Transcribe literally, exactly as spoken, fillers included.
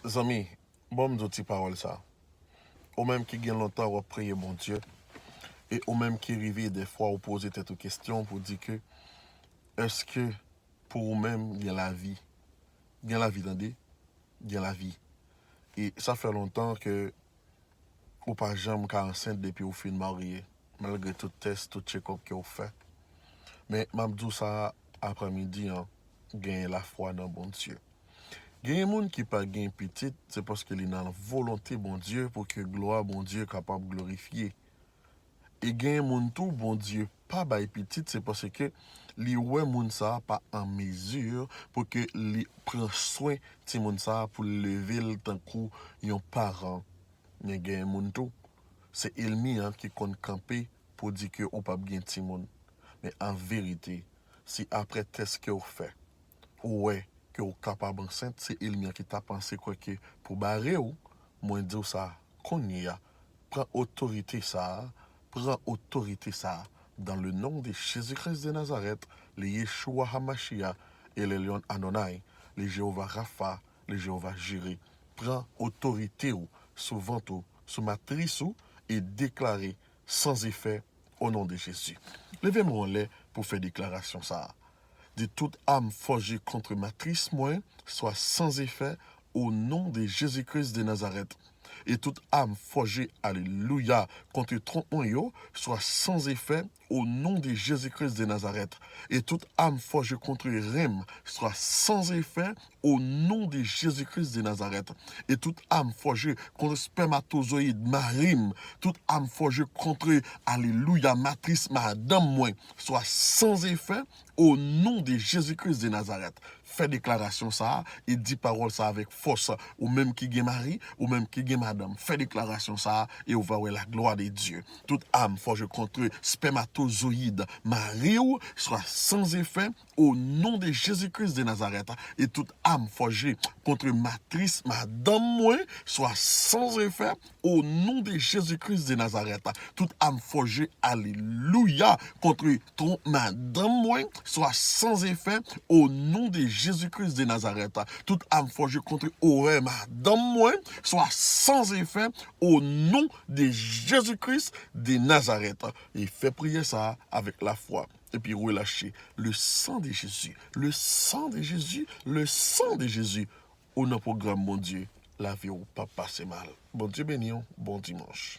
Zanmi, bon m di w ti pawòl sa. Ou menm ki gen lontan w ap priye Bondye, e ou menm ki rive defwa ou poze tèt ou kesyon pou di ke, èske pou ou menm gen lavi? Gen lavi, tande, gen lavi. E sa fè lontan ke ou pa janm ka ansent depi ou fin marye, malgre tout tès, tout check-up ke ou fè. Men m ap di w sa, aprèmidi an, genyen lafwa nan Bondye. Genyen moun ki pa gen pitit, se paske li nan volonte Bondye pou ke glwa Bondye kapab glorifye. E genyen moun tou, Bondye pa bay pitit, se paske li wè moun sa a pa an mezi pou ke li pran swen timoun sa a, pou l leve l tankou yon paran. Men genyen moun tou, se ènmi an ki konn kanpe pou di ke ou p ap gen timoun. Men an verite, si apre tès ke w fè, ou wè ke w kapab ansent, se ènmi an ki ta panse kwè ke pou bare w, mwen di w sa kounye a, pran otorite sa a, pran otorite sa a, dans le nom de Jésus-Christ de Nazareth, le Yeshua Hamashiach, Elyon Adonai, le Jewova Rafa, le Jewova Jire. Pran otorite w sou vant ou, sou matris ou, e deklare san efè o non de Jezi. Leve men w anlè pou fè deklarasyon sa a. Di, tout âme forgée contre matris mwen swa san efè o non de Jezi Kris de Nazarèt. E tout âme forgée, alelouya, kont twonp mwen yo swa san efè o non de Jezi Kris de Nazarèt. E tout âme forgée kont ren m swa san efè o non de Jezi Kris de Nazarèt. E tout âme forgée kont spèmatozoyid mari m, tout âme forgée kont, alelouya, matris madanm mwen swa san efè o non de Jezi Kris de Nazarèt. Fè deklarasyon sa a e di pawòl sa a avèk fòs. Ou menm ki gen mari, ou menm ki gen madanm, fè deklarasyon sa a e ou va wè la gloire de Dieu. Tout âme forgée kont spèmatozoyid mari w swa san efè o non de Jezi Kris de Nazarèt. E tout âme forgée kont matris madanm mwen swa san efè o non de Jezi Kris de Nazarèt. Tout âme forgée, alelouya, kont twonp madanm mwen swa san efè o non de Jezi Kris de Nazarèt. Tout âme forgée kont orè madanm mwen swa san efè o non de Jezi Kris de Nazarèt. E fè priyè sa a avèk lafwa. Epi relache. Le sang de Jésus, le sang de Jésus, le sang de Jésus. Ou nan pwogram Bondye, lavi w p ap pase mal. Bondye beni w, bon dimanch.